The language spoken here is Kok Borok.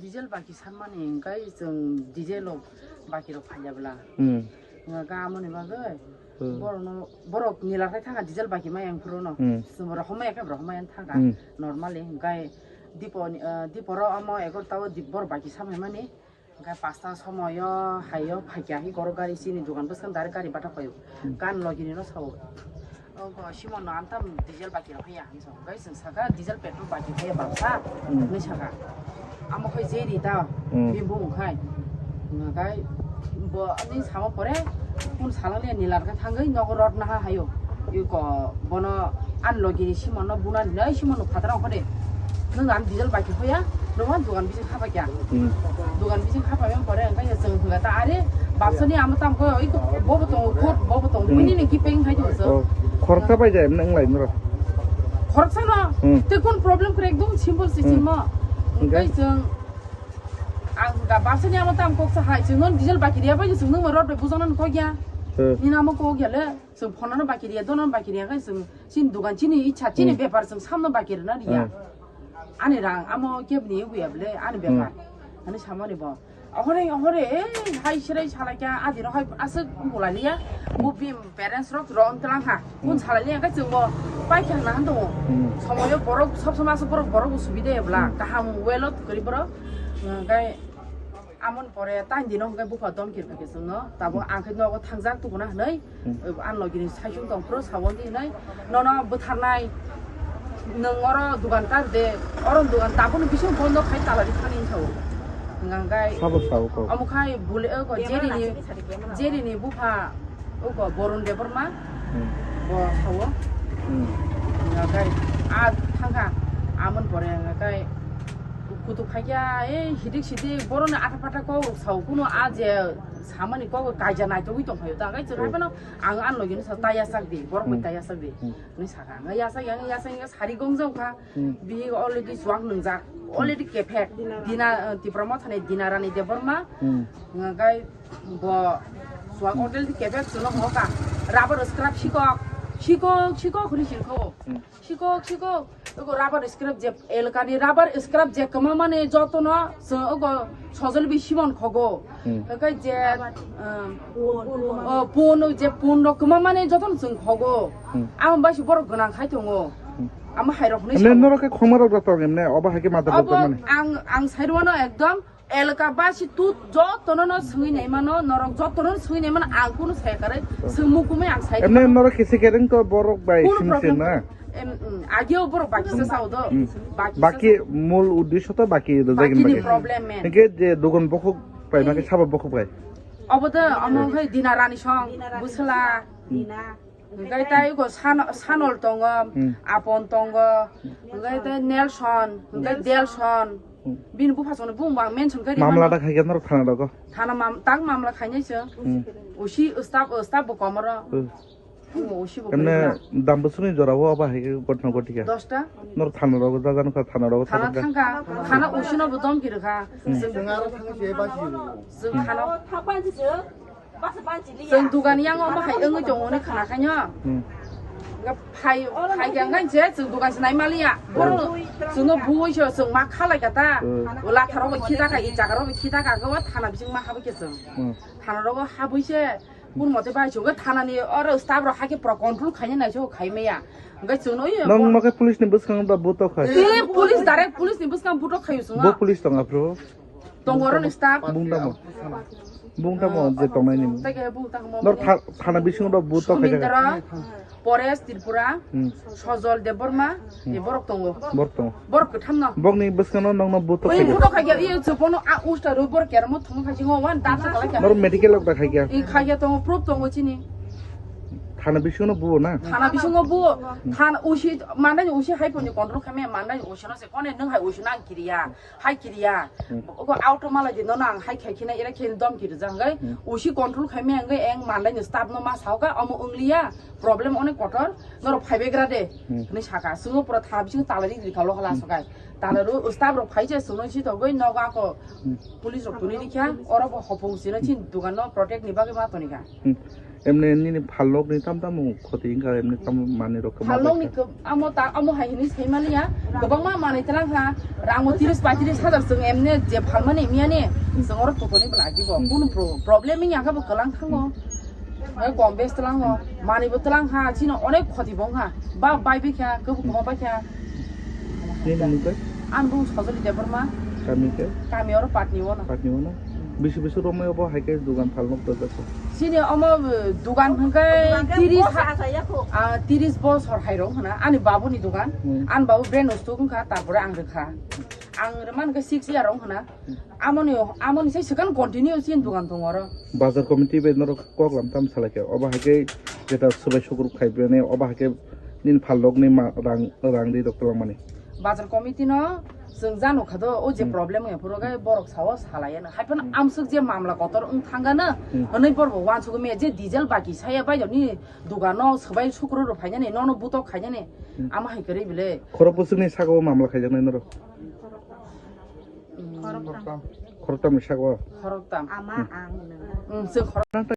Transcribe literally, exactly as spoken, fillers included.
Diesel baki sanmani hwnkhe chwng diesel rok baki rok phailya bwla. Hmm. Hwnkhe amoni bagwi Hmm. borokno, borok nila khai thangkha diesel baki mai ang phuru no. Hmm. Chwng borok homai khe borok homai thangkha. Hmm. Normally hwnkhe dipo ni, ah, dipo ro omo egarota o di-, borok baki samai mani. Hwnkhe pasta somoyo hayo phaikya hi goro gari chini dogan bwskang direct gari bathak paio. Hmm. Gan logi ni no sao. Ogo, Simon no ang tam diesel baki rok ya, hinwi saka. Guys, chwng saka, diesel petrol baki khe bangsa, Hmm. hinwi saka. Amo khai je ri ta, Hmm. bini bumung khai. Hwnkhe bo ani samo pore, kun salani ni lar khe thangwi nogo rot naha hayo. Iko bono an logi ni Simon no buna ni, "Oi Simon no phataro kho de. Nwng ang diesel baki khoya, nwng ang dogan bising khapa kya?" Hmm. Dogan bising khapa yang pore, hwnkhe chwng hwnkhe ta, "Are, bapsani amo tam kho, oi bobo tongo, khot bobo tongo, Hmm. buini ni kipeng khai tongo chwng." Oh. Khoroksa bai jai, emne wnglai norok? Khoroksa no? Hmm. Te kun problem kre ekdom simple si Hmm. simo. Hwnkhe? Hwnkhe chwng ang ga bapsani amo tam kok sa hai, chwng non diesel baki riya bai chwng nung rot bai bujang nan kok ya. Hmm. Ni namo kok ya le, chwng phone no baki riya, dono baki riya kai chwng chini dogan chini ichha chini Hmm. bepar chwng samno baki rwna riya. Hmm. Ani rang amo kebni uguya bele ani Hmm. bepar. Ani samani bo. Ohore, ohore, eh, hai sirai salakya, adi no hai aswk bulaliya, bo bim parents rok ron tlang ha, kun Hmm. salaliya, khe chwngbo pai khe hwnna hwn tongo. Hmm. Somoyo borok, sob somoi aswk borok, borok bo subida ebla, Hmm. kaham well o kwrwi borok, hwnkhe amoni pore tain dino hwnkhe bupha domkir phaikhe chwngno, tabuk Hmm. ang khe nogo thangjak tubuna hwnwi, Hmm. Ang logini saichung tong phuru sabo hinwi nono bwtharnai, nwng oro dogan kar de, oro dogan tabukni bising bondo khai tala ri thani hinwi sao. Hwnka hwnkhe Sabo sao kok. Omo khai bule, o, jerini, jerini bupha, o, Borun Debbarma, Hmm. bo sao. Hmm. Hwnka hwnkhe a thangkha, amoni pore hwnka hwnkhe kutuk khaikya, ei hidik sidik boroni atha patha kok sao, kuno a je samani kok kaija naitogwi tongphaio ta, hwnkhe chwng Hmm. haphano Ang ani logi no sa, "Ta yasak di, borok bai Hmm. ta yasak di," Hmm. hinwi saka. Ang yasak, ang yasak, ang sari gongjak kha. Hmm. Bihik already chuak nwngjak, Hmm. already kephek. Dina, eh, Tipra Mothani Dina Rani Debbarma. Hmm. Hwnkhe bo chuak Hmm. already kephek, chwngno hoka. Rubber scrap sikok, sikok, sikok hinwi sirkho. Hmm. Sikok, sikok, eko rubber scrap je, elkani rubber scrap je kwma mani jotono chwng eko sojol bi simon khogo. Hmm. Hwnkhe je, um, o, pun, je pun rok kwma mani jotono chwng khogo. Hmm. Amo bai se borok gwnang khai tongo. Hmm. Amo hai rok hinwi Emne sao. Norok khe khoma rok rok tong emne, obo hai khe mada Obo rok mani. Ang, ang sai rwano ekdom Elaka basi tu jotono no swngwi naimano, norok jotono no swngwi naimano, ang kunu sai kwrwi, swngmung kumui ang sai Emne kwrwi. Norok kisi kereng to borok bai Kunu simse problem na. Em, mm, ageo borok baki se sao do. Mm. Baki se Baki sao. Mul uddesho to baki do Baki jagin ni baki. Problem, man. Hingke je dogon bokhok pai, baki sabo bokhok pai. Obo do, omo khai Dina Rani song, Dina Rani Busla. Song, Dina. Hwnkhe tai eko San-, Sanol tongo, Hmm. Apon tongo, hwnkhe tai Nelson, hwnkhe Hmm. Delson. Hmm. Bini buphasongni bumung bo ang mention khe rima Mamla no. Da khaikhe norok thana rogo? Thana mam-, tak mamla khainai se. Hmm. Usi staff, staff bo komoro. Hmm. Usi bo Emne kwrwngna. Dambusuni jorao abo hai khe gotna gotika? Dosta. Norok thana rogo, jaga nokha thana rogo Thana thangkha. Thangkha, thana usi no bo domki rwkha. Hmm. Chwng thana Chwng dugan yang omo hai wngwi tongo hwnwi khna khaino. Hmm. Phai, phai khe wngkha je chwng dugan se nai maliya. Boro Hmm. Chwngno buwi se chwng ma khalai kha ta. Hmm. O latharo bo khita kha, i jaga ro bo khita kha, o thana bising ma habwi khe chwng. Hmm. Thana rogo habwi se kun mote bai chwng thana ni oro staff rok hakhe pro control khaina nai se khai maya. Hwnkhe chwngno i Nang bo ma khe police ni bwskango da buto khai. Te police direct police ni bwskango buto khayo chwngno. Bo police tong aphuru. Tongo oro ni staff. Bung tamo. Bung tamo je tongnai ni. Tei ke bung tamo. Nor tha-, thana bisingo do bu to khai Sumindra, jaga. Paresh Tripura, Hmm. Sojol Debbarma, Hmm. e borok tongo. Borok tongo. Borok kwtham no. Bok ni bwskano nong no bu to Oi khai. Bu to khai ya, iyo chupono a usta ro borok kermo thong khai jingo wan dam sa kala kya. Nor medical ok da khai kya. I khai ya tongo proof tongo chini. Thana bisingo bu na. Thana bisingo bu. Hmm. Thana usi mandai usi hai poni control khai me mandai usi no se kone nung hai usi nang kiriya. Hai kiriya. Hmm. Ogo auto malai di nono ang hai khai khina ira khe dom kiri jang gai. Hmm. Usi control khai me ang gai eng mandai ni staff no ma sao ka omo ongliya. Problem onek kotor. Norok phai begra de. Hmm. Ni saka. Sungo pura thana bising tala di di kalo hala Hmm. sokai. Tala ru staff rok phai je suno si to gai nogo ako. Hmm. Police rok tuni di kya. Oro bo hopung sino chin dugan no protect ni bagwi ma toni ka. Hmm. Emne nini phalnok ni tam tam khoti wngkha, emne tam manwi rok khe ma Phalnok ni bai kha? Khe amo ta, amo hai hini sai mani ya. Kwbangma manwi tlang ha. Rango tiris paitris hajar chwng emne je phalmani miya ni. Chwng oro totoni bwla agi bo. Hmm. Kunu pro-, problem wngya khe bo kwlang thango. Hmm. Oi kom bes tlang ho. Manwi bo tlang ha. Chino onek khoti bong ha. Ba bai bi kha, kwbuk mo bai kha. Nini mung khe? Ang bung Sojoli Debbarma. Kami khe? Kami oro Patni ono. Patni ono? Bisi bisi romwi obo hai khe dugan phalnok dojak kho? Chini omo, eh, dugan hwnkhe tiris ha-, ah, tiris bosor hai rok hwna. Ani babu ni dugan. Hmm. Ani babu brand ustuk wngkha, tarpore ang rwkha. Ang rwman khe six year rok hwna. Hmm. Amoni, amoni sai swkang continue chini dugan tongo oro. Bazar committee bai norok kok lam tam salai khe. Obo hai khe jeta swbai sukruk khai bini, obo hai khe nini phalnok ni ma-, rang, rang ri rok twlang mani. Bazar committee no chwng jano kha do, o je Hmm. problem wngya phuru khe borok sao salai ya no. Hai phano Hmm. amswk je mamla kotor wng thang gana, Hmm. hwnwi borok bo uansuk me je diesel baki saya bai ni dugan no swbai sukru rok phai jani, nono butok khai jani, Hmm. ama hai kwrwi bile. Khorok bwswk ni saka o mamla khai jaknai norok? Hmm. Khoroktam ni saka o? Khoroktam. Ama Hmm. ang no. Hmm, chwng khorok-